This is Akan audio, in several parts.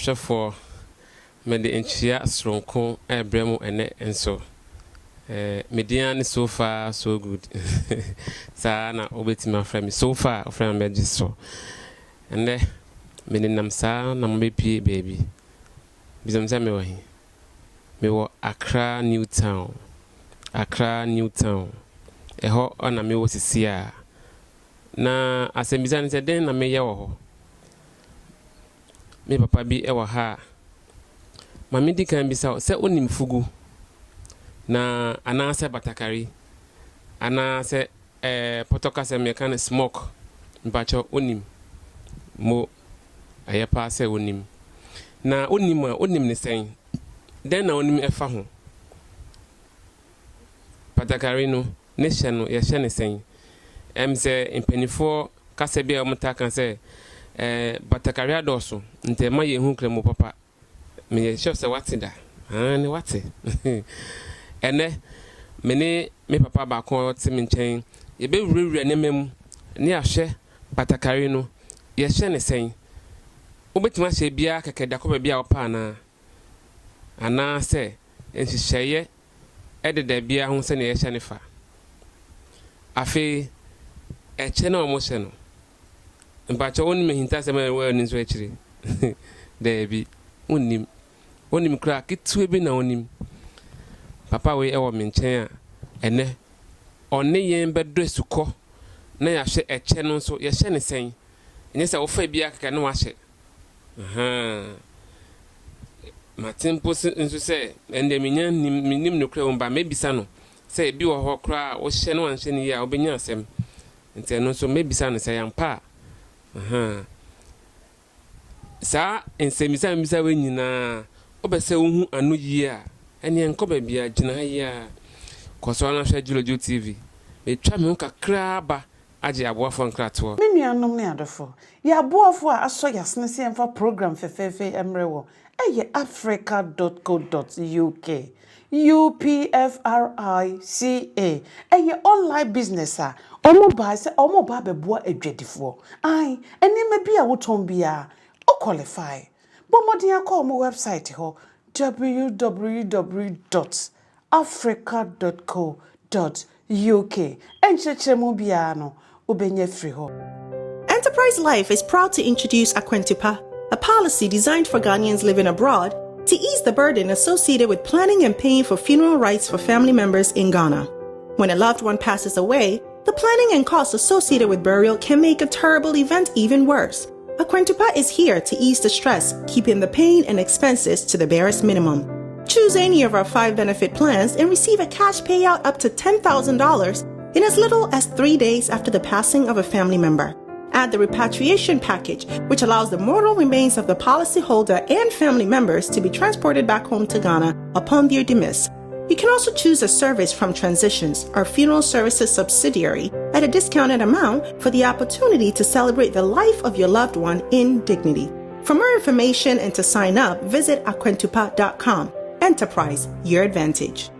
Ahwɛfoɔ, mede nkyia soronko rebrɛ mo ɛnnɛ nso. Me din ara ne So Far So Good. Saa na wobɛtumi afrɛ me. So far, wofrɛ me mɛgye so. Ɛnnɛ, menenam saa na mabɛpue baabi. Bisa me sɛ mewɔ he? Mewɔ Accra New Town. Accra New Town. Ɛhɔ na mewɔ sisi a. Na asɛmmisa ne sɛ, dɛn na meyɛ wɔ hɔ? Me papa bi wɔ ha a, ma mindi kan bisa wo sɛ wonim fugu na anaasɛ batakari anaasɛ ɛɛ pɔtɔ kasa mu yɛka no smock mpakyɛw wonim? Mo, ɛyɛ paa sɛ wonim. Na wonim a, wonim ne sɛn? Dɛn na wonim ɛfa ho? Batakari no, ne hyɛ no, yɛhyɛ no sɛn? Ɛm sɛ mpanimfoɔ kasa bi a wɔtaa ka sɛ, eh, batakari adɔɔso, nti ɛma yɛnhu Nkramo papa. Meyɛ sure sɛ woate da. Aane, woate. Ɛnnɛ, me ne me papa baako a ɔte me nkyɛn, yɛbɛwurawura nneɛma mu ne yɛahwɛ batakari no, yɛhyɛ no sɛn? Wobɛtumi ahyɛ biara kɛkɛ de akɔ baabi a wopɛ anaa? Anaasɛ nhyehyɛeɛ deda biara ho sɛnea yɛhyɛ no fa. Afei, ɛkyɛ no a wɔhyɛ no, mpakyɛw wonim ahintasɛm a ɛwɔ ɛno nso akyiri? Daabi, wonnim. Wonim koraa ketewa bi na wonim. Papa wei wɔ me nkyɛn a, ɛnnɛ ɔne yɛn bɛdɔ asukɔ na yɛahwɛ ɛkyɛ no nso, yɛhyɛ no sɛn? Ɛnyɛ sɛ wofa biara kɛkɛ na wahyɛ. Ahaa. Mate mpo nso sɛ, ɛnde minnya nnim, minnim nokorɛ wɔ mu, but mɛbisa no sɛ ebi wɔ hɔ koraa a wohyɛ na wanhyɛ no yie a wobɛnya asɛm. Nti ɛno nso mɛbisa no sɛ ɛyɛ ampa a. Ahaa. Saa nsɛmmisa a mebisa wei nyinaa, wopɛ sɛ wohu ano yie a, ɛnneɛ nkɔ baabiara, gyina ha yi ara. Kɔ so ara na hwɛ Dwulodwulo TV. Metwa me ho kakraa ba agye aboafoɔ nkratoɔ. Me nuanom ne adɔfo, yɛn aboafo a asɔ yɛn asene sɛ yɛmfa program fɛfɛɛfɛ yi mmrɛ wɔ yɛ Africa dot co dot uk, UPFRICA, ɛyɛ online business a wɔn bae sɛ wɔn reba abɛboa adwadifoɔ. Ae, nneɛma bi a wotɔn biara, wo qualify. Bɔ mmɔden akɔ wɔn website hɔ, www dot Africa dot co dot uk Nkyerɛkyerɛmu biara no, wobɛnya afiri hɔ. Enterprise Life is proud to introduce Akwantupa, a policy designed for Ghanaians living abroad to ease the burden associated with planning and paying for funeral rites for family members in Ghana. When a loved one passes away, the planning and costs associated with burial can make a terrible event even worse. Akwantupa is here to ease the stress, keeping the pain and expenses to the barest minimum. Choose any of our five benefit plans and receive a cash payout up to $10,000 in as little as three days after the passing of a family member. Add the repatriation package, which allows the mortal remains of the policyholder and family members to be transported back home to Ghana upon their demise. You can also choose a service from Transitions, our funeral services subsidiary, at a discounted amount for the opportunity to celebrate the life of your loved one in dignity. For more information and to sign up, visit akwantupa.com. Enterprise, your advantage.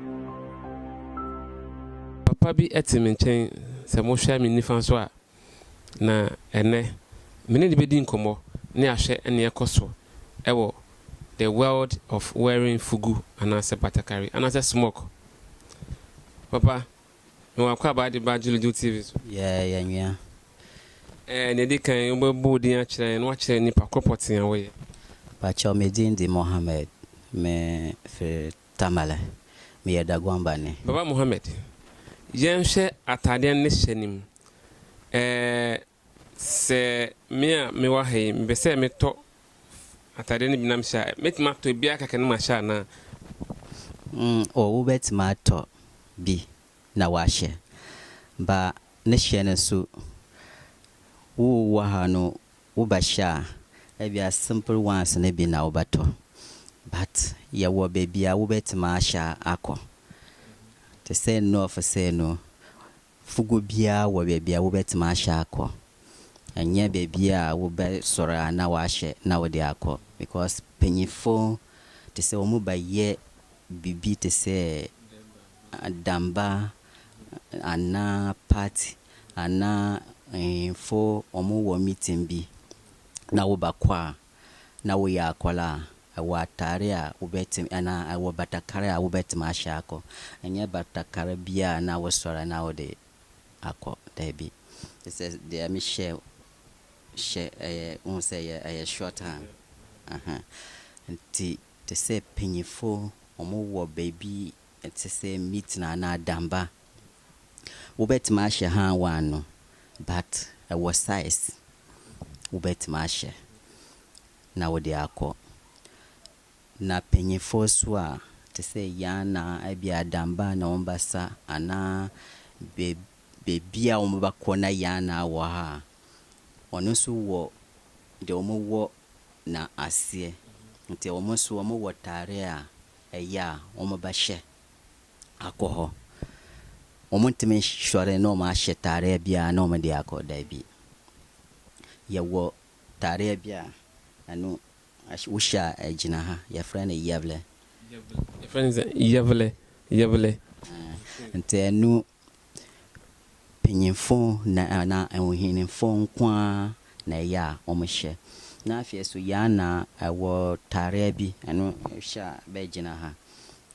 Papa bi te me nkyɛn, sɛ mohwɛ me nifa so a, na ɛnnɛ me ne no bɛdi nkɔmmɔ ne ahwɛ nea ɛkɔ so wɔ the world of wearing fugu anaasɛ batakari anaasɛ smock. Papa, mewɔ akwaaba de ba Juliju TV so. Yeah, yɛ nwea. Ɛɛ, nea ɛdi kan, wobɛbɔ wo din akyerɛ yɛn na woakyerɛ nipa korɔ pɔtee a woyɛ. Pakyɛw me dzin dze Mohammed, me fir Tamale, meyɛ Dagoamba ni. Baba Mohammed, yɛnhwɛ ataadeɛ no ne hyɛ no mu. Ɛɛ, sɛ me a mewɔ ha yi, mepɛ sɛ metɔ ataadeɛ no bi na mehyɛ a, mɛtumi atɔ ebiara kɛkɛ na mahyɛ anaa? Mm, oh, wobɛtumi atɔ bi na woahyɛ. Ba ne hyɛ no so, wowɔ ha no, wobɛhyɛ a, ebia simple ones no bi na wobɛtɔ. But yɛwɔ baabi a wobɛtumi ahyɛ akɔ. Te sɛ North sei no, Fugu biara wɔ baabi a wobɛtumi ahyɛ akɔ. Ɛnyɛ baabi a wobɛsɔre a na woahyɛ na wode akɔ because panyinfo te sɛ wɔn bɛyɛ biribi te sɛ damba anaa party anaa nhemfo wɔn wɔ meeting bi na wobɛkɔ a. na woyɛ akwadaa a, ɛwɔ ataare a wobɛtumi anaa ɛwɔ batakari a wobɛtumi ahyɛ akɔ. Ɛnyɛ batakari biara na wosɔre na wode akɔ, daabi. Te sɛ deɛ mehyɛ hyɛ ɛyɛ wohu sɛ ɛyɛ short hand. Aha. Nti te sɛ mpanyinfoɔ wɔwɔ baabi te sɛ meeting anaa damba, wobɛtumi ahyɛ hand one no, but ɛwɔ size wobɛtumi ahyɛ na wode akɔ. Na mpanyinfoɔ so a te sɛ Yana ebia damba na wɔbɛsa anaa beebi a wɔbɛkɔ na Yana wɔ ha a, ɔno nso wɔ deɛ wɔwɔ na aseɛ. Nti wɔn nso wɔwɔ taare a ɛyɛ a wɔbɛhyɛ akɔ hɔ. Wɔntumi sɔre na wɔahyɛ taareɛ biara na wɔde akɔ, daabi. Yɛwɔ taareɛ bi a ɛno wohyɛ a ɛgyina ha, yɛfrɛ no yɛvlɛ. Yɛfrɛ no sɛ yɛvlɛ, yɛvlɛ. Nti ɛno mpanyinfo na anaa ahenefo nko ara na ɛyɛ a wɔhyɛ. Na afei nso Yana ɛwɔ taareɛ bi, ɛno hyɛ a bɛgyina ha.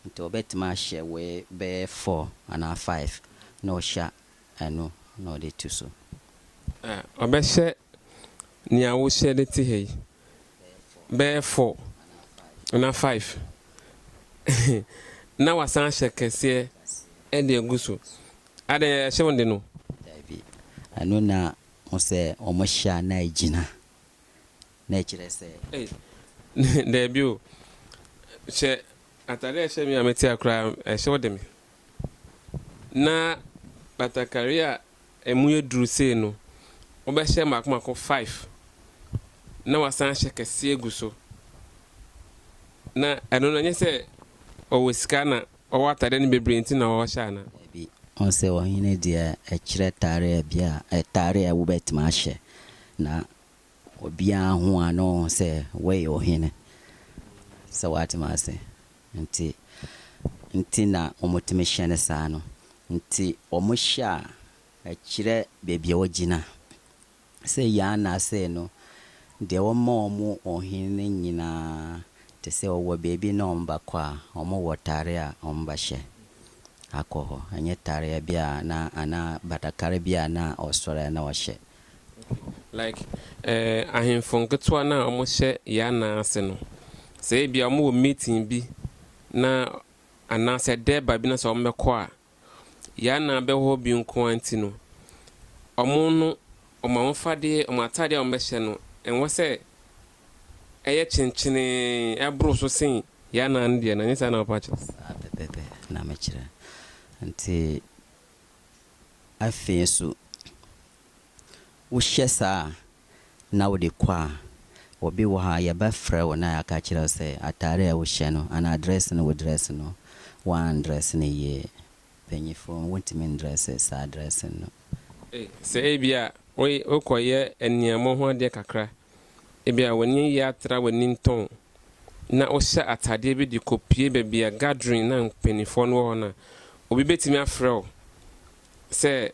Nti wɔbɛtumi ahyɛ wei bɛyɛ four anaa five na ɔhyɛ ɛno na ɔde to so. Ɔbɛhyɛ nea wohyɛ de te ha yi bɛyɛ four anaa five na wasan ahyɛ kɛseɛ ɛde agu so. Adɛn, ɛhyɛ wo de no? Daabi. Ɛno na wo sɛ wɔhyɛ a na ɛgyina. Na ɛkyerɛ sɛ Ei, daabi o. Hyɛ atade a ɛhyɛ me a mete ha koraa ɛhyɛ wo de me. Na batakari a ɛmu yɛ duru sei no, wobɛhyɛ mako mako five na wasan ahyɛ kɛseɛ agu so. Na ɛno no ɛnyɛ sɛ ɔwɔ sika na ɔwɔ atade no bebree nti na ɔhyɛ ana? Daabi. Wo sɛ ɔhene deɛ ɛkyerɛ taare bi a taare a wobɛtumi ahyɛ na obiara ho a na ɔhu sɛ wɔyɛ ɔhene. Sɛ woate me ase. Nti na wɔtumi hyɛ no saa no. Nti wɔhyɛ a ɛkyerɛ baabi a wɔgyina. Sɛ Yana sei no, deɛ wɔma wɔn ɔhene nyinaa te sɛ ɔwɔ baabi na wɔbɛkɔ a, wɔwɔ taare a wɔbɛhyɛ akɔ hɔ. Ɛnyɛ taare bi a na anaa batakari bi a na ɔsɔre a na ɔhyɛ. Like ahemfo nketewa no a wɔhyɛ Yana ase no, sɛ ebia wɔwɔ meeting bi na anaasɛ dɛɛba bi na sɛ wɔbɛkɔ a, Yana bɛwɔ hɔ bi nko ara nti no, ɔmo no ɔmo ahofadeɛ, ɔmo ataadeɛ a wɔbɛhyɛ no, ɛnwɔ sɛ ɛyɛ kyenkyenee ɛboro so sen Yana no deɛ no, ɛnyɛ saa na wɔpa kyerɛ? Saa pɛpɛpɛ na mekyerɛ. Nti afei nso wohyɛ saa na wode kɔ a, obi wɔ ha yɛbɛfrɛ wo na yɛaka kyerɛ wo sɛ atare a wohyɛ no anaa dress no wo dress no, woandress no yie. Mpanyinfoɔ wontumi ndress saa dress no. Sɛ ebia wokɔyɛ nneɛma ho adeɛ kakra, ebia w'ani yɛ atra w'ani ntɔn na wohyɛ atadeɛ bi de kɔpie baabi a gathering na mpanimfoɔ no wɔ hɔ no a, obi bɛtumi afrɛ wo sɛ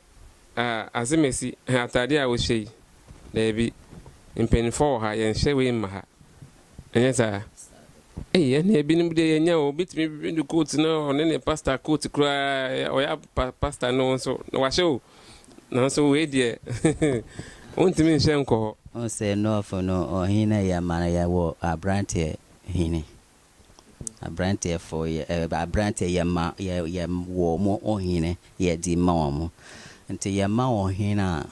Azemesi, atadeɛ a wohyɛ yi, daabi, mpanimfoɔ wɔ ha, yɛnhyɛ wei mma ha. Ɛnyɛ saa? Ei, ɛne ebinom deɛ yɛnya o, obi tumi de coat na ɔne ne pastor coat koraa, ɔyɛ pastor no nso na wahyɛ o. Nanso wei deɛ, wontumi nhyɛ nkɔ hɔ. Wo sɛ North no, ɔhene yɛ ma no yɛwɔ aberanteɛ hene. Aberanteɛfoɔ yɛ aberanteɛ yɛ ma yɛ yɛ wɔ mo ɔhene yɛde ma wɔn. Nti yɛma ɔhene a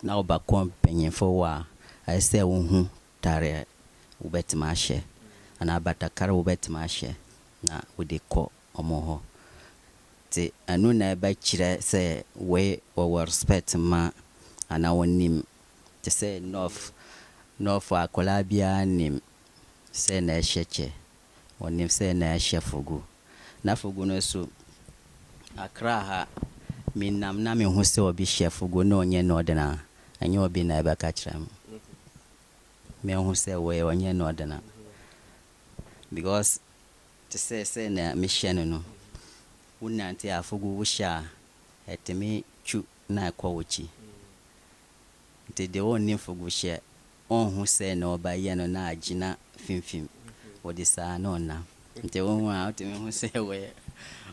na ɔbɛkɔ mpanyinfoɔ wɔ a, ɛsɛ sɛ wohu taare a wobɛtumi ahyɛ anaa batakari wobɛtumi ahyɛ na wode kɔ ɔmo hɔ. Nti ɛno na ɛbɛkyerɛ sɛ wei wɔwɔ respect ma anaa wɔnim te sɛ North akwadaa biara nim sɛ na ɛhyɛ kyɛ, wɔnim sɛ na ɛhyɛ fugu. Na fugu no nso, Accra ha, menam na mehu sɛ obi hyɛ fugu na ɔnyɛ Northern a, ɛnyɛ obi na ɛbɛka kyerɛ me. Mehu sɛ wei ɔnyɛ Northern because te sɛ na mehyɛ no, wonante a fugu wohyɛ a, ɛtumi twu na ɛkɔ w'akyi. Nti deɛ ɔnnim fugu hyɛ. Ɔnhu sɛ na ɔba yɛ no na agyina fimfim. Ɔde saa na ɔnam. Nti wohu a wotumi hu sɛ wɔyɛ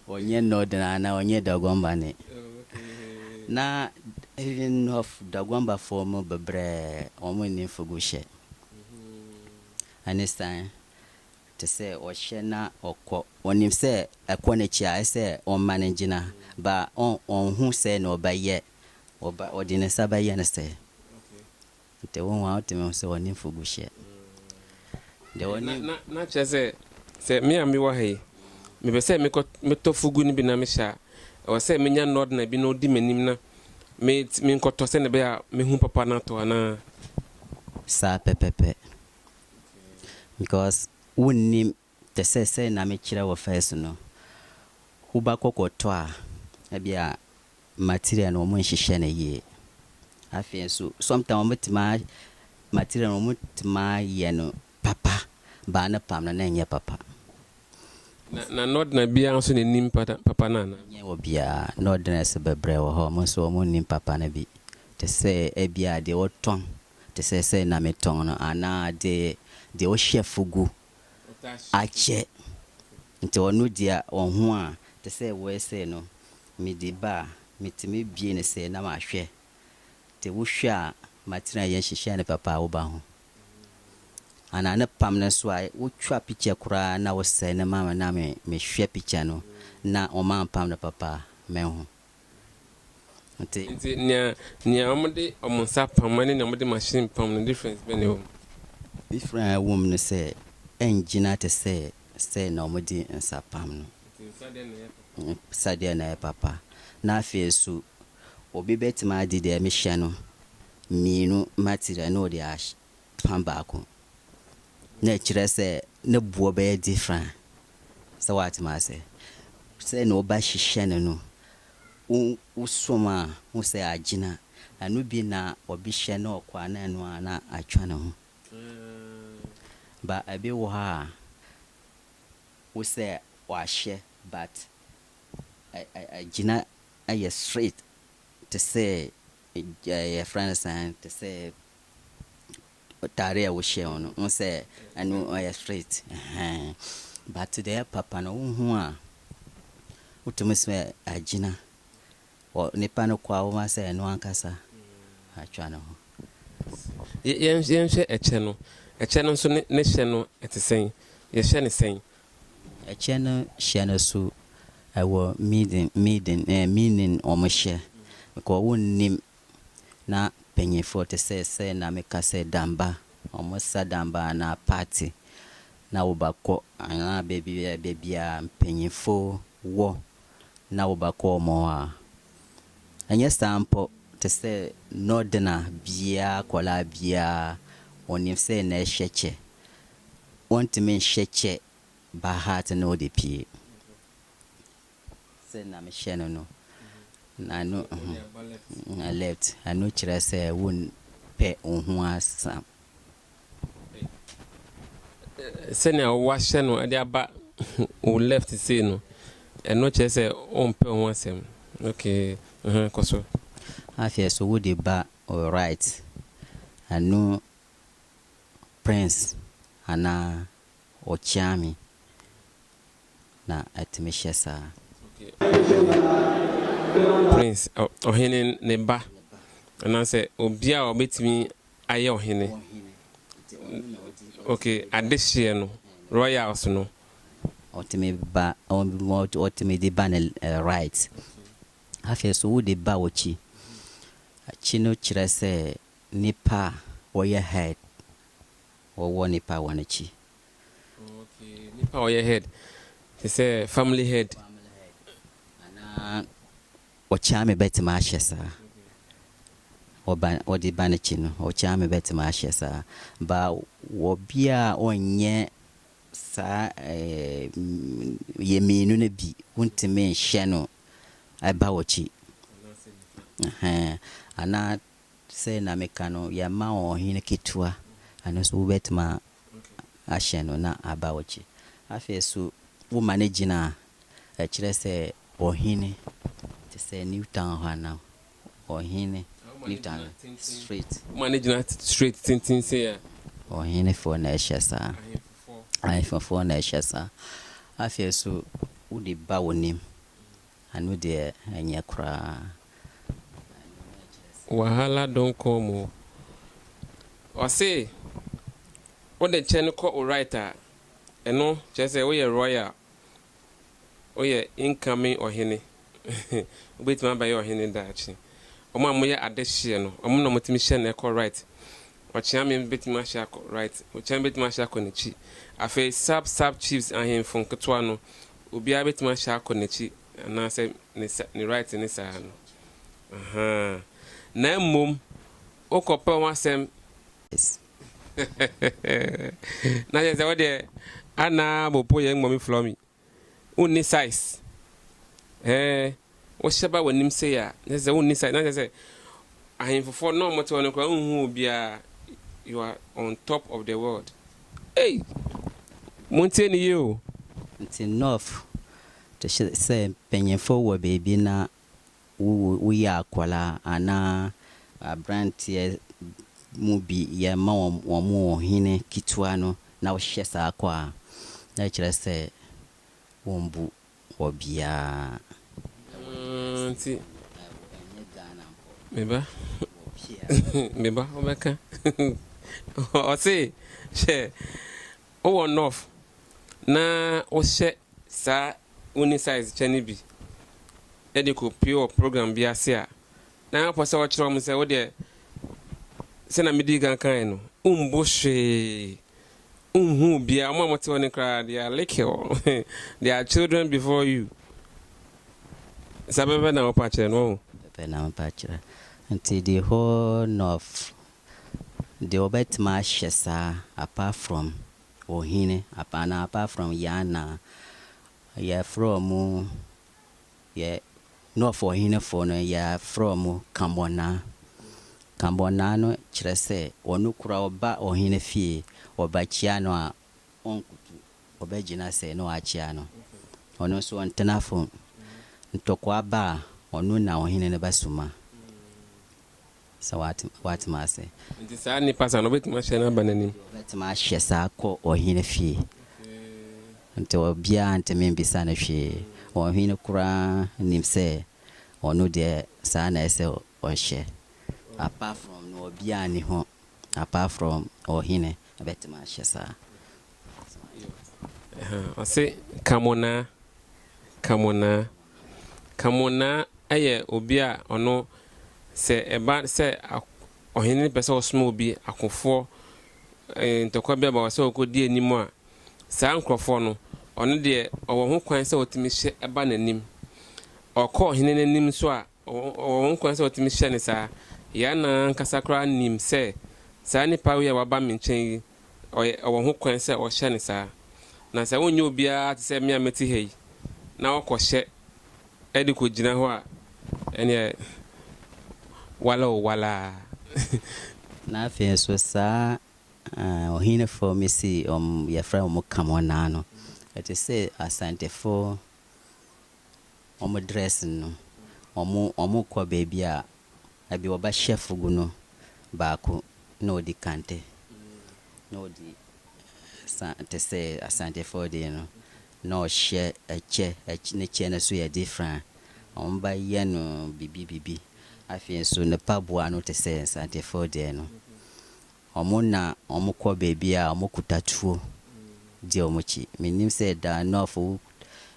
ɔnyɛ Northern anaa ɔnyɛ Dagomba ne. Na even of Dagombafoɔ mu bebree wɔn nnim fugu hyɛ. Ɛne san te sɛ ɔhyɛ na ɔkɔ. Ɔnim sɛ ɛkɔ n'akyi a ɛsɛ ɔmma no gyina ba ɔnhu sɛ na ɔbɛyɛ ɔba ɔde ne nsa bɛyɛ no sɛ. Nti wohu a wotumi hu sɛ ɔnim fugu hyɛ. Deɛ Na ɔnim na na kyerɛ sɛ sɛ me a mewɔ ha yi, mepɛ sɛ mekɔ metɔ fugu no bi na mehyɛ a, ɛwɔ sɛ menya Northerner bi na ɔdi m'anim na me menkɔtɔ sɛnea ɛbɛyɛ a mehu papa no atɔ anaa? Saa pɛpɛpɛ. Because wonnim te sɛ sɛ na mekyerɛ wɔ first no. Wobɛkɔ kɔtɔ a, ebia material no wɔn nhyehyɛ no yie. Afei nso sometimes wɔbɛtumi material no wɔbɛtumi ayɛ no papa, baa ne pam no na ɛnyɛ papa. Na Northerner biara nso n'anim papa no anaa? Nyɛ wɔ biara. Northerners bebree wɔ hɔ, wɔn nso wɔn nnim papa no bi. Te sɛ ebia deɛ wɔtɔn te sɛ sɛ na metɔn no anaa deɛ ɔhyɛ fugu akyɛ. Nti ɔno deɛ ɔho a te sɛ wɔɛsɛ no mede ba a metumi bie ne sɛ na mahwɛ. Nti wohwɛ a material yɛn hyehyɛ no papa a woba ho. Anaa ne pam no nso a wotwa picture koraa na wosɛe ne ma me na me mehwɛ picture no na ɔma mpam no papa a mɛhu. Nti Nti nea wɔde wɔn nsa pam ne nea wɔde machine pam no, difference bɛn na ɛwɔ mu? Difference a ɛwɔ mu no sɛ ɛngyina te sɛ na wɔde nsa pam no. Nti nsa deɛ na ɛyɛ papa. Nsa deɛ na ɛyɛ papa. Na afei nso obi bɛtumi ade deɛ mehyɛ no mmienu material na ɔde apam baako. Na ɛkyerɛ sɛ ne boɔ bɛyɛ different. Sɛ woate ase. Sɛ na ɔba hyehyɛ no no, wo wosom a wo sɛ agyina. Ɛno bi na obi hyɛ na ɔkɔ a na ɛno a na atwa ne ho. Ba ebi wɔ hɔ a wo sɛ wahyɛ but agyina ɛyɛ straight te sɛ yɛfrɛ no sɛn, te sɛ taare a wohyɛ wo no, wo sɛ ɛno ɔyɛ straight. Ɛhɛn. But deɛ ɛyɛ papa no wohu a wotumi sɛ agyina. Wɔ nipa no kɔ a woma sɛ ɛno ankasa atwa ne ho. Yɛnhwɛ ɛkyɛ no. Ɛkyɛ no nso ne hyɛ no ɛte sɛn? Yɛhyɛ ne sɛn? Ɛkyɛ no hyɛ no so ɛwɔ meaning ɔmo hyɛ. Because wonnim na mpanyinfoɔ te sɛ na meka sɛ damba, ɔmo sa damba anaa party na wobɛkɔ anaa baabi a mpanyinfoɔ wɔ na wobɛkɔ ɔmo hɔ a, ɛnyɛ saa mpo te sɛ Northerner biara, akwadaa biara ɔnim sɛ na ɛhyɛ kyɛ. Wɔntumi nhyɛ kyɛ by heart na ɔde pie. Sɛ na mehyɛ no no, na ɛno left, ɛno kyerɛ sɛ wonpɛ wo ho asɛm. Sɛnea wahyɛ no de aba wo left sei no, ɛno kyerɛ sɛ wompɛ wo ho asɛm. Okay, kɔ so. Afei so wode ba wo right, ɛno prince anaa ɔkyeame na ɛtumi hyɛ saa. Prince, ɔhene ne ba anaasɛ obi a ɔbɛtumi ayɛ ɔhene. Okay, adehyeɛ no, royals no. Ɔtumi ba, ɔtumi de ba ne right. Afei so wode ba w'akyi. Akyi no kyerɛ sɛ nipa a ɔyɛ head, wɔwɔ nipa wɔ n'akyi. Okay, nipa a ɔyɛ head te sɛ family head. Anaa ɔkyeame bɛtumi ahyɛ saa. Ɔba ɔde ba n'akyi no, ɔkyeame bɛtumi ahyɛ saa. Ba obi a ɔnyɛ saa yɛ mmienu no bi, wontumi nhyɛ no ɛba w'akyi. Ɛhɛn. Anaa sɛ na meka no, yɛma wɔn ɔhene ketewa, ɛno nso wobɛtumi ahyɛ no na aba w'akyi. Afei so woma no gyina a, ɛkyerɛ sɛ ɔhene te sɛ New Town hɔ anaa ɔhene. Lift hand straight. Woma no gyina straight tenten sei a. Ɔhenefoɔ na ɛhyɛ saa. Ahemfofoɔ na ɛhyɛ saa. Afei nso wode ba w'anim, ɛno deɛ ɛnyɛ koraa. Wahala don come o. Ɔse wode kyɛ no kɔ wo right a, ɛno kyerɛ sɛ woyɛ royal. Woyɛ incoming ɔhene. Wobɛtumi abɛyɛ ɔhene daakye. Wɔn a wɔyɛ adehyeɛ no, wɔn na wɔtumi hyɛ no ɛkɔ right. Ɔkyeame bɛtumi ahyɛ akɔ right. Ɔkyeame bɛtumi ahyɛ akɔ n'akyi. Afei sub sub chiefs ahemfo nketewa no, obiara bɛtumi ahyɛ akɔ n'akyi anaasɛ ne sa ne right ne saa no. Ahaa. Na mmom wokɔpɛ ho asɛm na kyerɛ sɛ wo deɛ ana bopo yɛ ngmɔmi flɔmi. Wonni size. Ɛɛ, wohyɛ ba w'anim sei a, na kyerɛ sɛ wonni size. Na kyerɛ sɛ ahemfofoɔ na wɔte hɔ no koraa wonhu obiara. You are on top of the world. Ei! Montie no yie o. Nti North te sɛ mpanyinfoɔ wɔ baabi na wo woyɛ akwadaa anaa abranteɛ mu bi yɛma wɔn wɔn ɔhene ketewa no na wohyɛ saa kɔ a, na ɛkyerɛ sɛ wombu obiara. Nti me ba, me ba wobɛka. Ɔse hwɛ wowɔ North na wohyɛ saa wonni size kyɛ no bi de kɔpue wɔ program bi ase a, na wopɛ sɛ wɔkyerɛ wɔn sɛ wo deɛ sɛnea medii kan kae no, wombu hwee, wonhu obiara, wɔn a wɔte hɔ no koraa, they are little, they are children before you. Saa pɛpɛ na wɔpa kyerɛ no, wahu. Pɛpɛ na wɔpa kyerɛ. Nti the whole North deɛ wɔbɛtumi ahyɛ saa apart from ohene anaa apart from Yaa yɛfrɛ wɔn yɛ North ɔhenefoɔ no yɛfrɛ wɔn Kambɔnaa. Kambɔnaa no kyerɛ sɛ ɔno koraa ɔba ɔhene fie, ɔbɛkyia no a ɔnkoto, ɔbɛgyina sɛ na wakyia no. Ɔno nso ɔntena fam. Ntɔkwa ba a, ɔno na ɔhene no bɛsoma. Sɛ watema ase. Nti saa nipa saa no wobɛtumi ahyɛ no aba n'anim. Ɔbɛtumi ahyɛ saa kɔ ɔhene fie. Nti obiara ntumi mbisa no hwee. Ɔhene koraa nim sɛ ɔno deɛ saa na ɛsɛ ɔhyɛ. Apart from no obiara nni hɔ apart from ɔhene ɛbɛtumi ahyɛ saa. Ɔse Kamonaa, Kamonaa. Kamonaa yɛ obi a ɔno sɛ ɛba sɛ ɔhene no pɛ sɛ ɔsoma obi akofoɔ ntɔkwa bi aba hɔ sɛ ɔkɔdi anim a, saa nkurɔfoɔ no, ɔno deɛ ɔwɔ ho kwan sɛ ɔtumi hyɛ ba n'anim. Ɔkɔ ɔhene no anim nso a, ɔwɔ ho kwan sɛ ɔtumi hyɛ no saa. Yɛn ankasa koraa nim sɛ saa nipa yi a waba me nkyɛn yi, ɔyɛ ɔwɔ ho kwan sɛ ɔhyɛ no saa. Na sɛ wonyɛ obiara te sɛ me a mete ha yi, na wɔkɔhyɛ de kɔgyina hɔ a, ɛneɛ wala o wala. Na afei nso saa ɔhenefoɔ mesi wɔn yɛfrɛ wɔn Kamɔnaa no, ɛte sɛ Asantefoɔ wɔn dress no, wɔn wɔn kɔ baabi a ebi wɔbɛhyɛ fugu no baako na ɔdi kante na ɔdi sa te sɛ Asantefoɔ deɛ no na ɔhyɛ ɛkyɛ, ne kyɛ no nso yɛ different. Wɔn bɛyɛ no bibi bibi. Afei nso ne mpaboa no te sɛ Asantefoɔ deɛ no. Wɔn na wɔkɔ baabi a wɔkuta tuo di wɔn akyi. Menim sɛ da North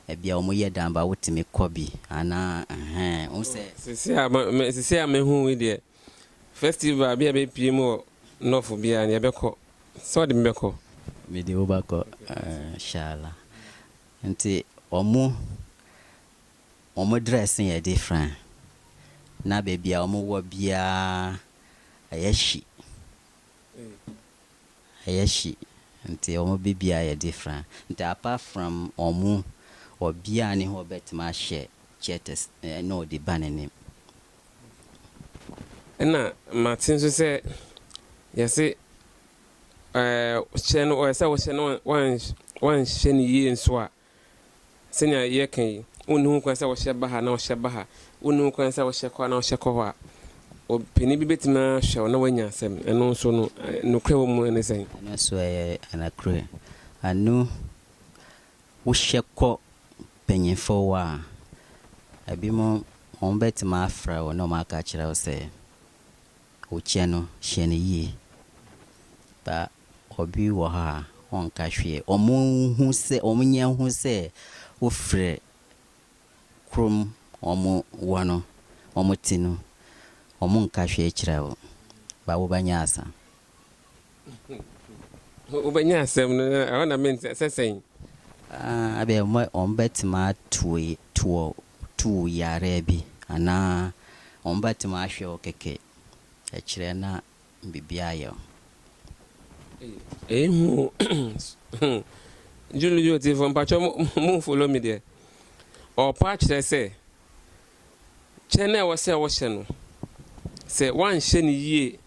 ebi a wɔyɛ dan ba wotumi kɔ bi anaa ɛhɛn wohu sɛ. Sisi a mehu yi deɛ, festival bi a bɛpie mu wɔ North biara no yɛbɛkɔ. Sɛ wɔde me bɛkɔ. Mede wo bɛkɔ inshallah. Nti wɔn wɔn dress yɛ different. Na baabi a wɔwɔ biara ɛyɛ hyi. Ɛyɛ hyi. Nti wɔn biribiara yɛ different. Nti apart from wɔn, obiara nni hɔ a ɔbɛtumi ahyɛ kyɛ te na ɔde ba n'anim. Ɛna mate nso sɛ yɛse hyɛ no ɔyɛ sɛ wohyɛ no wanhyɛ no yie nso a, sɛnea yɛka yi, wonni ho kwan sɛ wohyɛ ba ha na wohyɛ ba ha, wonni ho kwan sɛ wohyɛ kɔ ha na wohyɛ kɔ hɔ a. Ɔpanin bi bɛtumi ahwɛ wo na woanya asɛm. Ɛno nso no, nokorɛ wɔ mu ne sɛn? Ɛno nso ɛyɛ nokorɛ. Ɛno wohyɛ kɔ mpanyinfoɔ hɔ a, ebinom wɔbɛtumi afrɛ wo na wɔaka akyerɛ wo sɛ wo kyɛ no hyɛ no yie. But obi wɔ hɔ a ɔnka hwee. Wɔn hu sɛ wɔn hu sɛ wofiri kurom wɔn wɔ no, wɔn te no, wɔn nka hwee kyerɛ wo. But wobɛnya asa. Wobɛnya asɛm no, ɛhɔ na mente sɛ sɛn? Ah, abɛ wɔn bɛtumi ato toɔ tu yareɛ bi anaa wɔn bɛtumi ahwɛ wo kɛkɛ ɛkyerɛ na biribi ayɛ wo. Ɛyɛ hu o. Julio tifoɔ mpakyɛ mo follow me deɛ. Ɔpa akyerɛ sɛ kyɛ na ɛwɔ sɛ wɔhyɛ no, sɛ woanhyɛ no yie,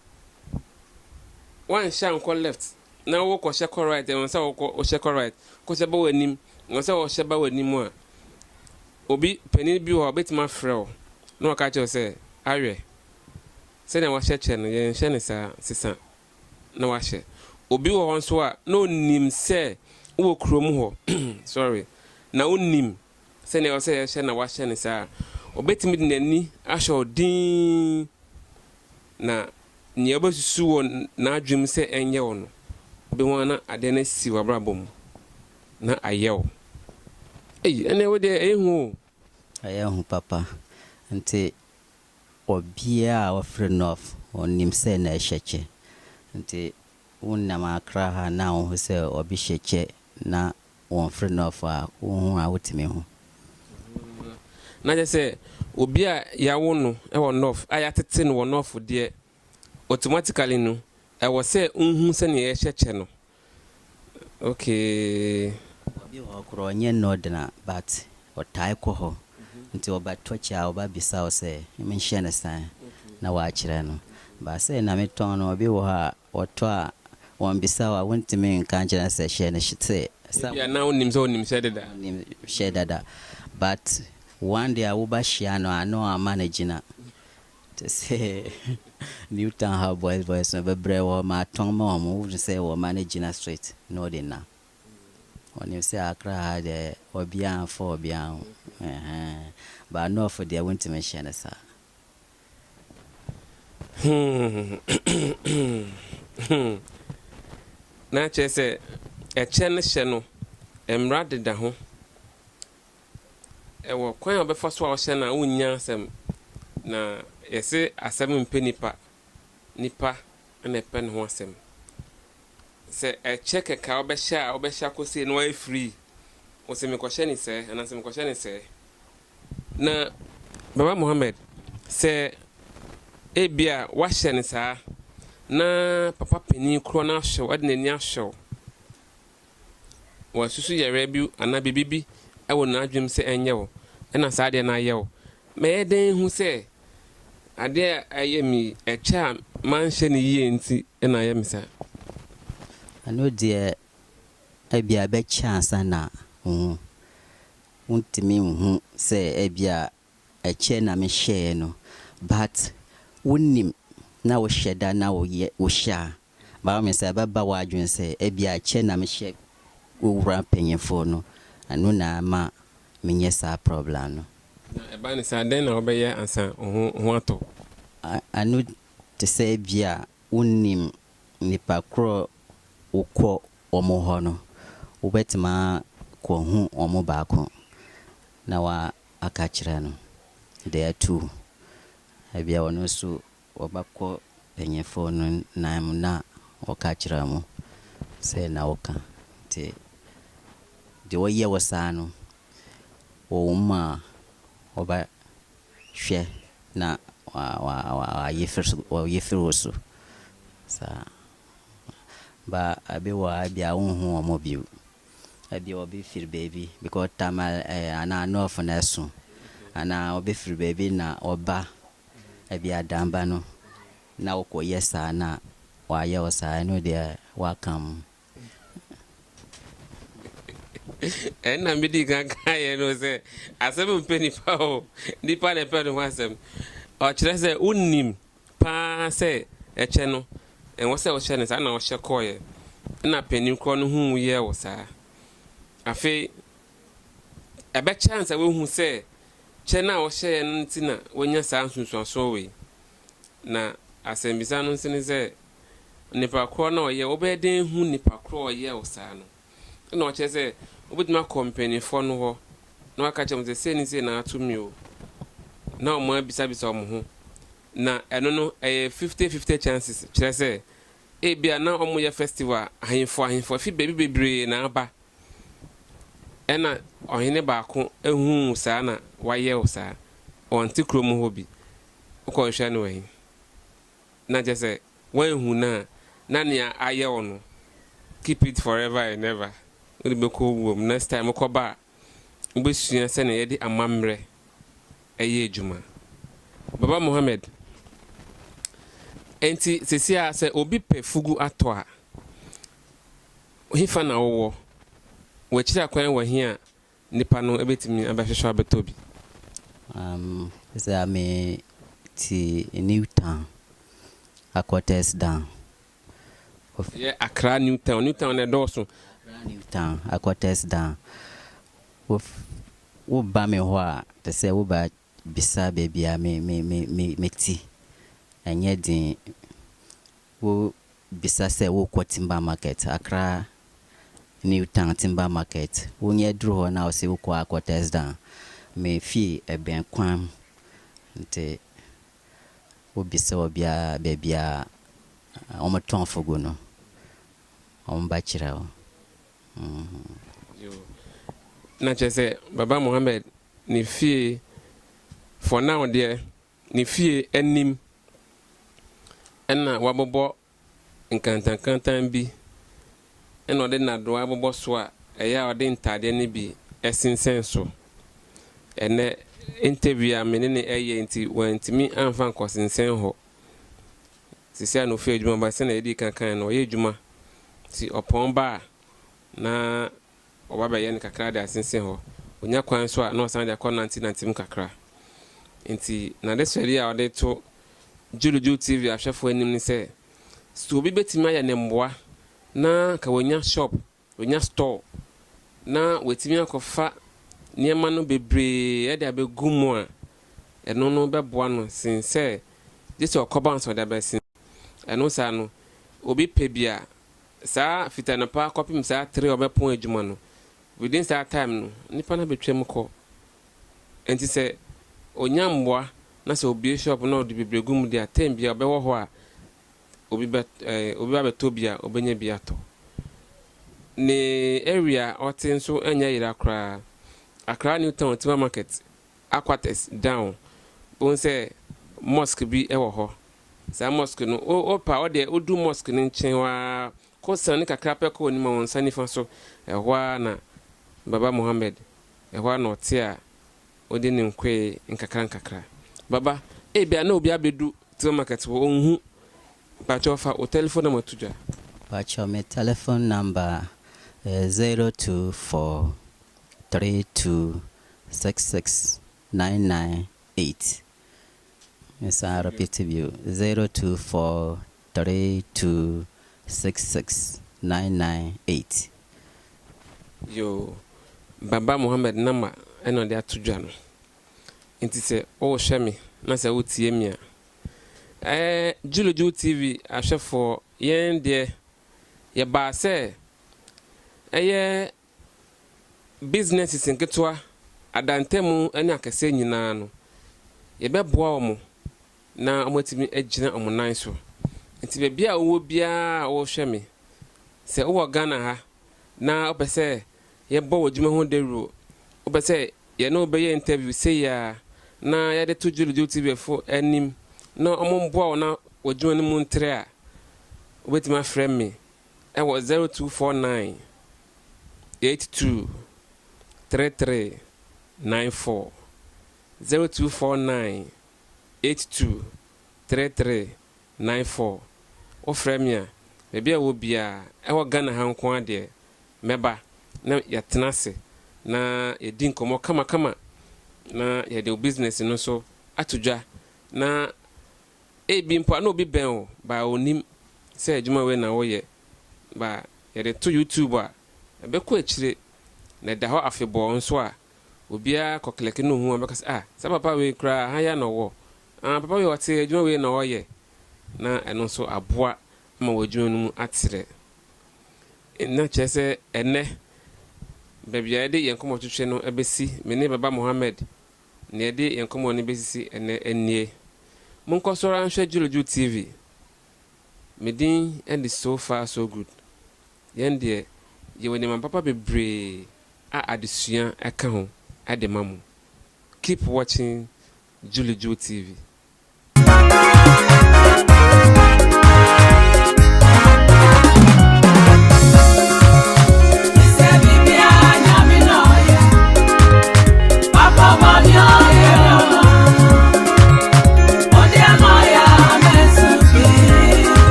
woanhyɛ ankɔ left na wokɔhyɛ kɔ right, ɛwɔ sɛ wokɔ wohyɛ kɔ right, kɔhyɛ ba w'anim, ɛwɔ sɛ wɔhyɛ ba w'anim a, obi panin bi wɔ hɔ a ɔbɛtumi afrɛ wo na waka kyerɛ wo sɛ awɛ sɛnea wahyɛ kyɛ no, yɛnhyɛ no saa, sesa na wahyɛ. Obi wɔ hɔ nso a na onim sɛ wowɔ kurom hɔ, sorry, na onim sɛnea ɛwɔ sɛ yɛhyɛ na wahyɛ no saa, ɔbɛtumi de n'ani ahyɛ wo din na nea wobɛsusu wɔ n'adwene mu sɛ ɛnyɛ wo no, wobɛhu na adeɛ no asi w'abrabɔ mu na ayɛ wo. Ei, ɛnɛ wo deɛ ɛyɛ hu o. Ɛyɛ hu papa. Nti obiara a ɔfiri North ɔnim sɛ na ɛhyɛ kyɛ. Nti wonam Accra ha na wohu sɛ obi hyɛ kyɛ na wɔmfiri North a, wohu a wotumi hu. Na kyerɛ sɛ obi a yɛawo no wɔ North a yɛatete no wɔ North deɛ, automatically no ɛwɔ sɛ nhu sɛnea yɛhyɛ kyɛ no. Okay. Obi wɔ hɔ koraa ɔnyɛ Northerner but ɔtae kɔ hɔ. Nti ɔbɛtɔ kyɛ a ɔbɛbisa wo sɛ menhyɛ no sɛn na waakyerɛ no. But sɛ na metɔn no, obi wɔ hɔ a ɔtɔ a wɔmbisa wo a wontumi nka nkyerɛ no sɛ hyɛ no sɛ. Ebia na wonim sɛ wonim hyɛ deda. Wonim hyɛ dada. But one day a wobɛhyia no a na wama no gyina. Te sɛ New Town ha boys boys no bebree wɔ hɔ matɔn ma wɔn, wohu sɛ wɔma no gyina straight na ɔde nam. Ɔnim sɛ Accra ha deɛ obiara mfa obiara ho. Ɛhɛn. But North deɛ wontumi nhyɛ no saa. Na kyerɛ sɛ ɛkyɛ no hyɛ no, mmara deda ho. Ɛwɔ kwan a wɔbɛfa so a wɔhyɛ no a wonnya asɛm. Na yɛse asɛm mpɛ nipa, nipa na ɛpɛ ne ho asɛm. Sɛ ɛkyɛ kɛkɛ a wobɛhyɛ a wobɛhyɛ akɔsie na wayɛ free. Wɔsɛ mekɔhyɛ ne sɛɛ anaasɛ mekɔhyɛ ne sɛɛ. Na Baba Mohammed, sɛ ebia wahyɛ no saa na papa panin korɔ no ahwɛ wo, ɛde n'ani ahwɛ wo, wasusu yareɛ bi anaa biribi bi wɔ n'adwene mu sɛ ɛnyɛ wo, ɛna saa adeɛ no ayɛ wo. Mɛyɛ dɛn hu sɛ adeɛ a ɛyɛ me ɛkyɛ a manhyɛ no yie nti ɛna ayɛ me saa? Ɛno deɛ ebia ɛbɛkyɛ ansa na wohu. Wontumi nhu sɛ ebia ɛkyɛ na mehyɛɛ no, but wonim na wohyɛ da na woyɛ wohyɛ a, by all means ɛbɛba w'adwene sɛ ebia ɛkyɛ na mehyɛ wowura mpanyinfoɔ no, ɛno na ama menyɛ saa problem no. Na ɛba ne saa, dɛn na wobɛyɛ ansa wo ho atɔ? Ɛno te sɛ ebia wonim nipa korɔ wokɔ wɔn hɔ no, wobɛtumi akɔhu wɔn baako na wa aka kyerɛ no de atu. Ebia ɔno nso wɔbɛkɔ mpanyinfoɔ no nan mu na wɔka kyerɛ mo sɛ na wɔka. Nti deɛ ɔyɛ wɔ saa no, wɔwɔ mu a wɔbɛhwɛ na wayi firi wo so. Saa. Ba ebi wɔ ha ebia wonhu wɔn bio. Ebia obi firi baabi because Tamale anaa North na ɛso anaa obi firi baabi na ɔba ebia Damba no na wokɔyɛ saa na wayɛ wo saa, ɛno deɛ waka mu. Ɛnna medi kan kaeɛ no sɛ asɛm mpɛ nipa o, nipa na ɛpɛ ne ho asɛm. Ɔkyerɛ sɛ wonim. paa sɛ ɛkyɛ no, ɛwɔ sɛ wohyɛ no saa na wohyɛ kɔɔeɛ. Ɛna panin korɔ no hu wo yɛɛ wo saa. Afei, ɛbɛkyɛ ansa woahu sɛ kyɛ no a wohyɛeɛ no nti na woanya saa nsunsuansoɔ wei. Na asɛmbisa no nso ne sɛ, nipa korɔ no a ɔyɛ, wobɛyɛ dɛn hu nipa korɔ a ɔyɛɛ wo saa no? Ɛna ɔkyerɛ sɛ wobɛtumi akɔ mpanimfoɔ no hɔ na waka kyerɛ wɔn sɛ sei ne sei na ato me o. Na wɔn abisabisa wɔn ho. Na ɛno no ɛyɛ 50-50 chances kyerɛ sɛ ebia na wɔyɛ festival ahemfo ahemfo afi baabi bebree na aba. Ɛna ɔhene baako ehuu saa na wayɛ wo saa. Ɔnte kurom hɔ bi. Wokɔhwehwɛ no wɔ he? Na kyerɛ sɛ woanhu no a na nea ayɛ wo no keep it forever and ever. Wode bɛkɔ wuom. Next time wokɔba a wobɛsua sɛnea yɛde amammerɛ ɛyɛ adwuma. Baba Mohammed, enti sesi a sɛ obi pɛ fugu atɔ a, hefa na wowɔ? Wɔakyiri akwan wɔ he a nipa no bɛtumi abɛhwehwɛ abɛtɔ bi? Sɛ me te New Town, Aquates Down. Yɛ Accra New Town. New Town na ɛdɔɔso. Accra New Town, Aquates Down. Woba me hɔ a, te sɛ woba bisa baabi a me me me me me ti. Ɛnyɛ den. Wo bisa sɛ wokɔ Timber Market, Accra New Town Timber Market. Wonyɛ duru hɔ na wose wokɔ Aquates Down. Me fie ɛbɛn kwan nti wobisa obiara baabi a wɔtɔn fugu no, wɔbɛkyerɛ wo. Na kyerɛ sɛ Baba Mohammed ne fie for now deɛ ne fie anim ɛna wabobɔ nkantankantan bi ɛna ɔde nnadoa abobɔ so a ɛyɛ a ɔde ntaadeɛ no bi ɛsensɛn so. Ɛnɛ interview a me ne ne ɛyɛ nti wantumi amfa nkɔsensɛn hɔ. Sisi a na ofi adwuma ba sɛnea yɛdi kankan no ɔyɛ adwuma nti ɔpɔn ba a na ɔba bɛyɛ no kakra de asensɛn hɔ. Onya kwan so a na ɔsan de akɔ nante nante mu kakra. Nti n'adesrɛdeɛ a ɔde to Juliju TV ahwɛfoɔ anim ne sɛ sɛ obi bɛtumi ayɛ ne mboa na ka wanya shop, wanya store na watumi akɔfa nneɛma no bebree ɛde abɛgu mu a ɛno no bɛboa no sen sɛ gye sɛ ɔkɔba nso ɔde abɛsen. Ɛno saa no obi pɛ bi a saa fitanɔpa kɔpem saa 3 ɔbɛpɔn adwuma no within saa time no nipa no abɛtwam kɔ. Nti sɛ onya mboa na sɛ obie shop na ɔde bebree gu mu deɛ a time bi a ɔbɛwɔ hɔ a obi bɛ obi ba bɛtɔ bi a ɔbɛnya bi atɔ. Ne area a ɔte nso nyɛ yera koraa. Accra New Town Timber Market, Aquates Down. Wohu sɛ mosque bi wɔ hɔ. Saa mosque no wo wopa ɔdeɛ wodu mosque no nkyɛn hɔ ara kɔ sane kakra pɛ kɔ anim a wɔn nsa nifa so ɛhɔ ara na Baba Mohammed ɛhɔ ara na ɔte a ɔde ne nkoe nkakra nkakra. Baba, ebia na obi abɛdu Timber Market hɔ ɔnhu. Mpakyɛw fa wo telephone number to dwa. Pakyɛw me telephone number yɛ 024 32 66 998. Mesan repeat bio 024 32 66 998. Yo, Baba Mohammed number ɛna ɔde ato dwa no. Nti sɛ wohwɛ me na sɛ wotie me a, Juliju TV ahwɛfoɔ yɛn deɛ yɛbaa sɛ ɛyɛ businesses nketewa adantamu ne akɛseɛ nyinaa no yɛbɛboa wɔn na wɔatumi agyina wɔn nan so. Nti baabi a wowɔ biara a wɔrehwɛ me, sɛ wowɔ Ghana ha na wopɛ sɛ yɛbɔ w'adwuma ho dawuro, wopɛ sɛ yɛne wo bɛyɛ interview sei a na yɛde to Juliju TV fo anim na wɔn mboa wo na w'adwuma no mu ntrɛ a, wobɛtumi afrɛ me ɛwɔ 0249 82 33 94 0249 82 33 94. Wofrɛ me a, baabi a wɔ biara ɛwɔ Ghana ha nko ara deɛ mɛba na yɛatena ase na yɛdi nkɔmmɔ kamakama na yɛde wo business no nso ato dwa na Ebi mpo a na obi bɛn wo but ɔnnim sɛ adwuma wei na woyɛ but yɛde to YouTube a, ɛbɛkɔ akyire na ɛda hɔ afebɔɔ nso a, obiara kɔ klɛke na ohu a ɔbɛka sɛ ah, saa papa wei koraa ha yi ara na ɔwɔ, ah papa wei ɔte adwuma wei na ɔyɛ na ɛno nso aboa ma w'adwuma no mu atrɛ. Na kyerɛ sɛ ɛnnɛ, baabi a yɛde yɛn nkɔmmɔtwetwe no bɛsi, me ne Baba Mohammed na yɛde yɛn nkɔmmɔ no bɛsisi ɛnnɛ nie. Monkɔ so ara nhwɛ Juliju TV. Me din de So Far So Good. Yɛn deɛ, yɛwɔ nneɛma papa bebree a adesua ka ho de ma mo. Keep watching Juliju TV.